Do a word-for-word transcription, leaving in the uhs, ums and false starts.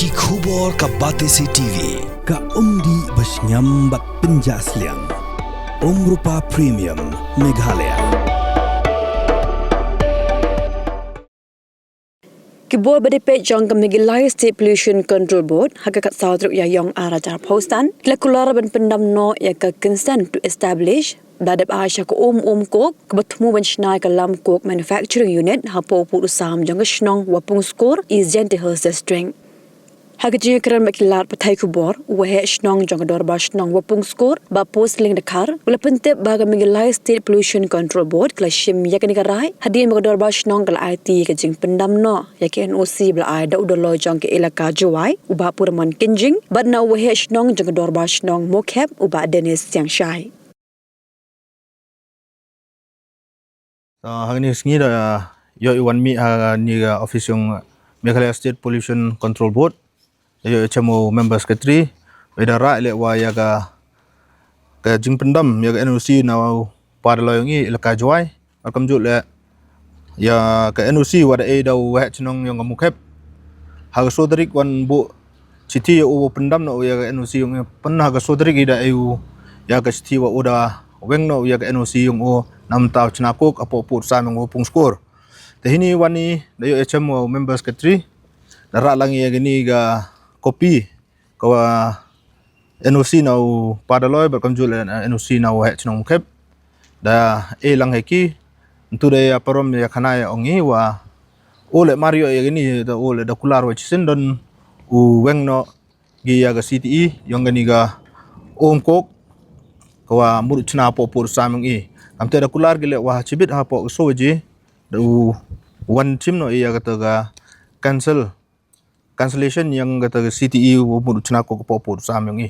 Ki khubor ka Batesi T V, ka umdih ba shngiam bad pynjah sliang. Umrupa Premium, Meghalaya. Ki bor ba dei peit jong ka Meghalaya State Pollution Control Board ha ka khatsaw tarik Ïaïong ar hajar arphew san ki la kular ban pyndam noh ïa ka consent to establish ba dep ai sha ka um um coke kaba thmu ban shna ïa ka Lam Coke Manufacturing Unit hapoh u pud u sam jong ka shnong Wapungskor, East Jaintia Hills District. Ha ka jingïakren bad ki lad pathai khubor, u waheh shnong jong ka dorbar shnong Wapungskor, Bah Posling Dkhar, u la pyntip ba ka Meghalaya State Pollution Control Board ka la shim ïa kane ka rai hadien ba ka dorbar shnong ka la aiti ïa ka jingpyndam noh ïa ka N O C ba la ai da u Dolloi jong ka Elaka Jowai, u Bah Purman Kynjing, bad na u waheh shnong jong ka dorbar shnong Mawkhep, u Bah Dennis Siangshai. Ah, ha kane ka sngi da ïoh ïa u wan mih ha kane ka office jong Meghalaya State Pollution Control Board. Da ïoh ïa u Chairman, u Member Secretary, ba da rah leh wa ïa ka, ka jingpyndam ïa ka N O C na u Pa Dolloi jong i Elaka Jowai. Bad kumjuh leh ïa ka N O C wa da ai da u waheh shnong jong ka Mawkhep. Ha ka soo tarik wan buh shithi ïa u pyndam noh ïa ka N O C jong i, pyn ha ka soo tarik i da ai u ïa ka shithi wa u da weng noh ïa ka N O C jong u na mynta u shna coke hapoh pud sam jong Wapungskor. Te hini wan i da ïoh ïa u Chairman, u Member Secretary, da rah lang ïa kane ka copy ka wa N O C na u Pa Dolloi bad kumjuh leh N O C na u waheh shnong Mawkhep. Da ai lang ha ki, ntu da ïa parom ïa khana ïa ong i wa u leh mar ïoh ïa kane da u leh da kular wa shisien don u weng noh ki ïa ka C T E jong kane ka um coke ka wa mut u shna hapoh pud sam jong i. Kamte da kular ki leh wa shibit hapoh ka soo baje da u wan shim noh ïa kata ka cancel, cancellation ïa kata ka C T E wa mut u shna coke hapoh pud sam jong i.